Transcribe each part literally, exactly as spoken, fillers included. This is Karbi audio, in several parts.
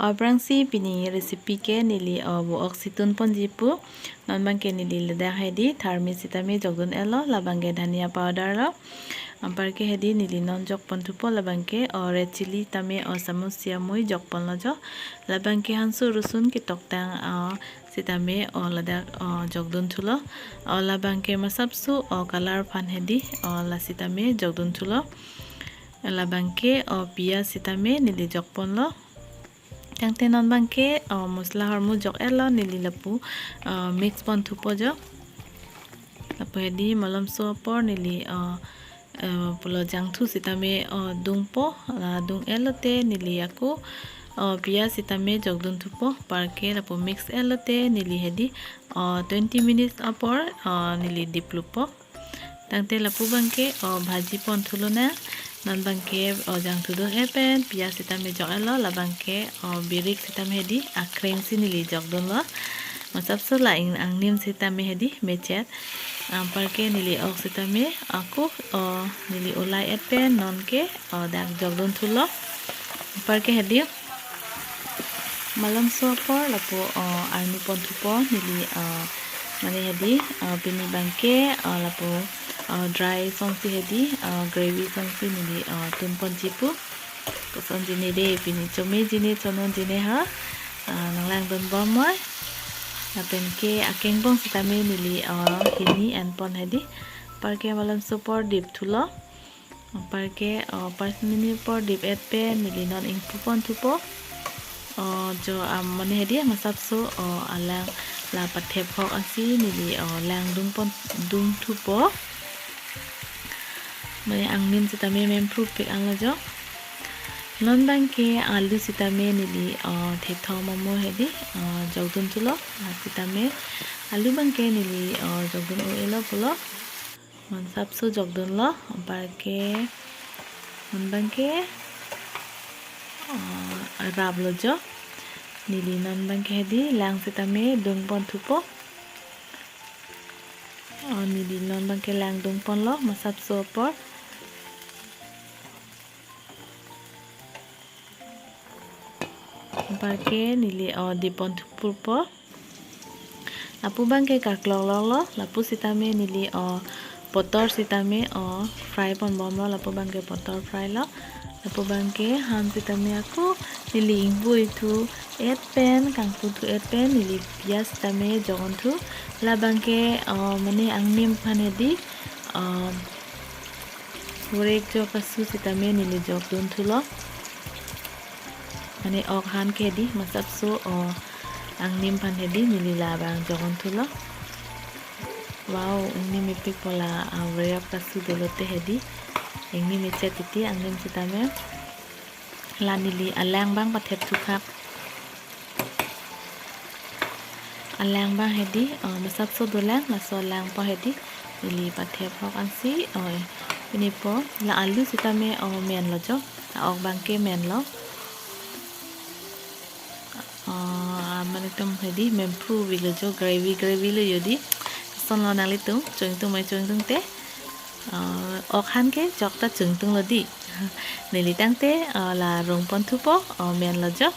Aphrangsi pini recipe ke neli, o, vo-ok si tunponji pu. Non abangke neli ladak hedi tharmi sitame jokdun-etlo, labangke dhania powder lo. Anparke hedi neli non jokponthupo, labangke, o, red chilli tame, o, samus si amui jokponlo jo. Labangke hanso rusun ketoktang, o, sitame, o, ladak, o, jokdunthulo. O, labangke masapso, o, color aphan hedi, o, la sitame jokdunthulo. Labangke, o, piyaj sitame neli jokponlo. Tangte non abangke, o, masala ahormu jok-etlo, neli lapu, o, mix ponthupo jo. Lapu hedi malomso apor neli, o, o, pulo jangthu sitame, o, dungpo, la dung-etlote neli ako, o, piyaj sitame jokdunthupo, anparke lapu mix-etlote neli hedi, o, twenty minutes apor, o, neli diplupo. Tangte lapu abangke, o, bhaji ponthulonang. Non abangke, o, jangthu do-et pen piyaj sitame jok-etlo, labangke, o, birik sitame hedi akreng si neli jokdunlo. Masapso la ing angnim sitame hedi mechet. Anparke neli ok sitame ako, o, neli ulai-et pen nonke, o, dak jokdunthulo. Anparke hedi malomso apor lapu, o, arni ponthupo neli, o, mane hedi, o, pini abangke, o, lapu, o, dry songsi hedi, o, gravy songsi neli, o, tunponji pu. Kosonji ne de pini chomeji ne chononji ne ha, o, nanglangdunbom moi. Lapenke akengbong sitame neli, o, hini enpon hedi. Anparke malomso apor dipthulo. Anparke, o, pas minute apor dip-et pen neli non ingpu ponthupo. O, jo, am, mane hedi masapso, o, alang la pathep hok ansi neli, o, lang dungpon, dungthupo. Mane angnim sitame mempru pik anlo jo. Non abangke alu sitame neli, o, thethom momo hedi, o, jokdunthulo. La sitame alu abangke neli, o, jokdun-o-etlo pulo. Masapso jokdunlo, anparke, non abangke, o, raplo jo. Neli non abangke hedi lang sitame dungponthupo. O, neli non abangke lang dungponlo, masapso apor. Anparke neli, o, diponthupo. Lapu abangke karklok loklo, lapu sitame neli, o, potor sitame, o, fry ponbomlo, lapu abangke potor fry lo. Lapu abangke han sitame ako neli ingvoi thu-et pen, kangpu thu-et pen, neli piyaj sitame jok-onthu. Labangke, o, mane angnim aphan hedi, o, vorek jo kasu sitame neli jokdunthulo. Mane ok han ke hedi, masapso, o, angnim aphan hedi, neli labang jok-onthulo. Wow, ingni mepik pu la, a, vorek kasu dolote hedi. Ingni mechet titi angnim sitame. La neli alang abang pathep thukhak. Alang abang hedi, o, masapso dolang, laso alang apor hedi neli pathep hok ansi, o, pinipo, la alu sitame, o, menlo jo, la ok abangke menlo. O, a, mane itum hedi mempru vilo jo, gravy, gravy lo jo di. Kosonlo nanglitum, cho-ingtung mai cho-ingtungte. O, ok han ke jokta cho-ingtunglo di. Neli tangte, o, la rung ponthupo, o, menlo jo.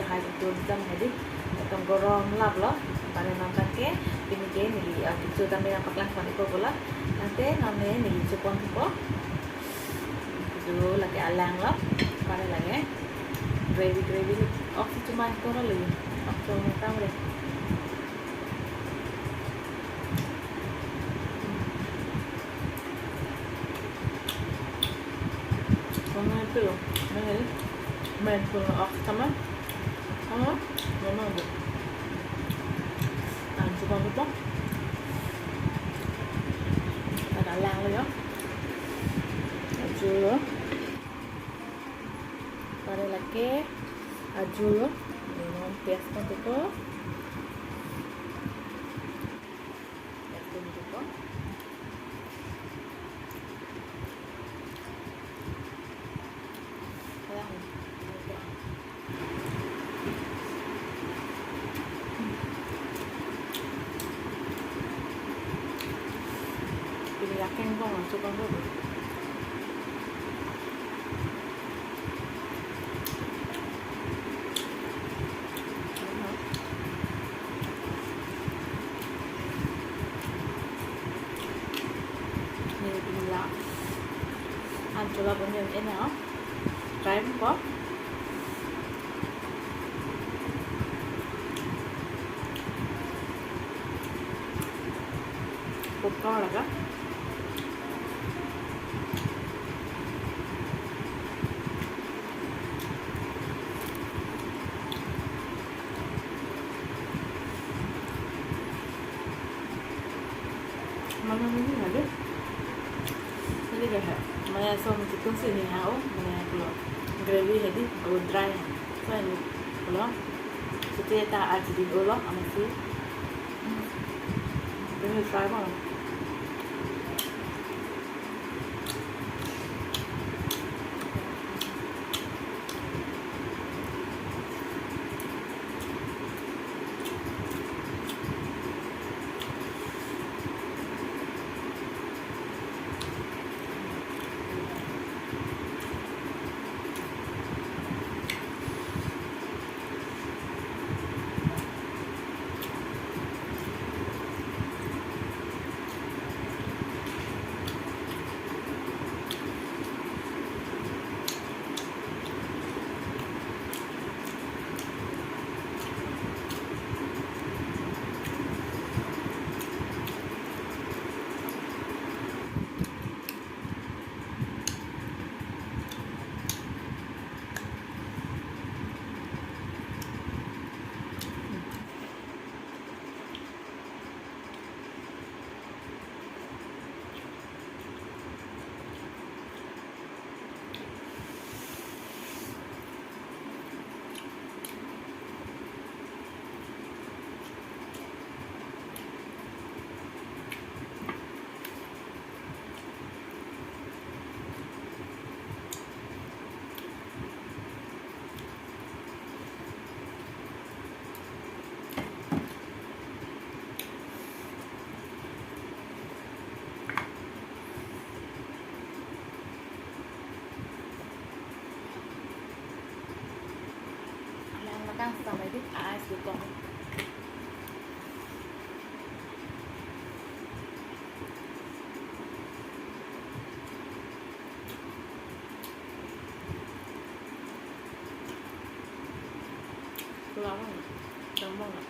Hai, itu jam hedi. Ekdom gorom laplo. Pare non tangke, pini ke neli, ah, kecho tame nangpaklang pon-ikpo pulo. Tangte non ne neli chopon thupo. Itu lake alang lo. Pare lake gravy, gravy. Ok si chomang toro lagi. Ok, chomang toro lagi. Kung itu, main, main pun ok sama, sama, memang bu. Ang coba betul. Ada lang lo ya. Ajo lo. Pare lake ajo lo. Memang test na tuh. Test na tuh. Pini yakin kong, langsung kong dulu. Ini pini ya. Ang coba punya ini ya. Try po. Popcorn laka. Mana ini ada? Ini dah. Maya so mesti kungsi ni ha, oh, maya kalau gravy hedi, oh, dry. So ini kalau, so dia tak aja di ulo, ama si. Hmm. Ini try mo. Yang matang sampai di ais betul. Kurang, tambah nggak?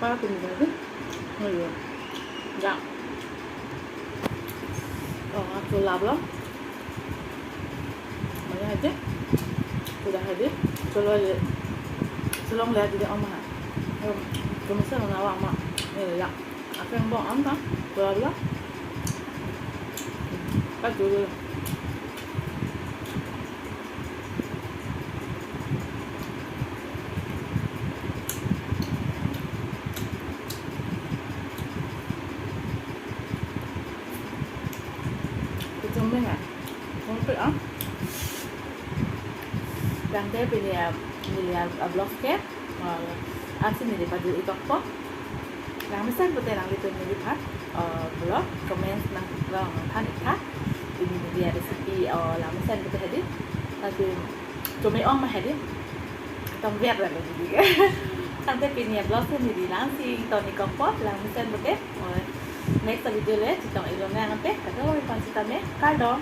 Para pini lagi. Oh iya. Ya. Oh, aku lap lo. Mana aja? Sudah hadir. Kalau lihat, kalau lihat di oma. Kamu sana nawa ama. Ya, ya. Apa yang bawa ama? Kalau dia. Kan dulu. Ah. Tangte pini, ah, neli a, a vlog ke, ah, ansi neli pajir-i tokpo. Langmesen pute nanglitum neliphan, ah, vlog comments nanglang than-ik tha. Pini neli a recipe, ah, langmesen pute hedi. Lasi chome-ong ma hedi. Tong viat ra lo hedi. Tangte pini a vlog si neli la-ansi ton-ik tokpo, langmesen pute. Ah, next video le chetong-ik lonang tangte, kadokave aphan sitame kardom.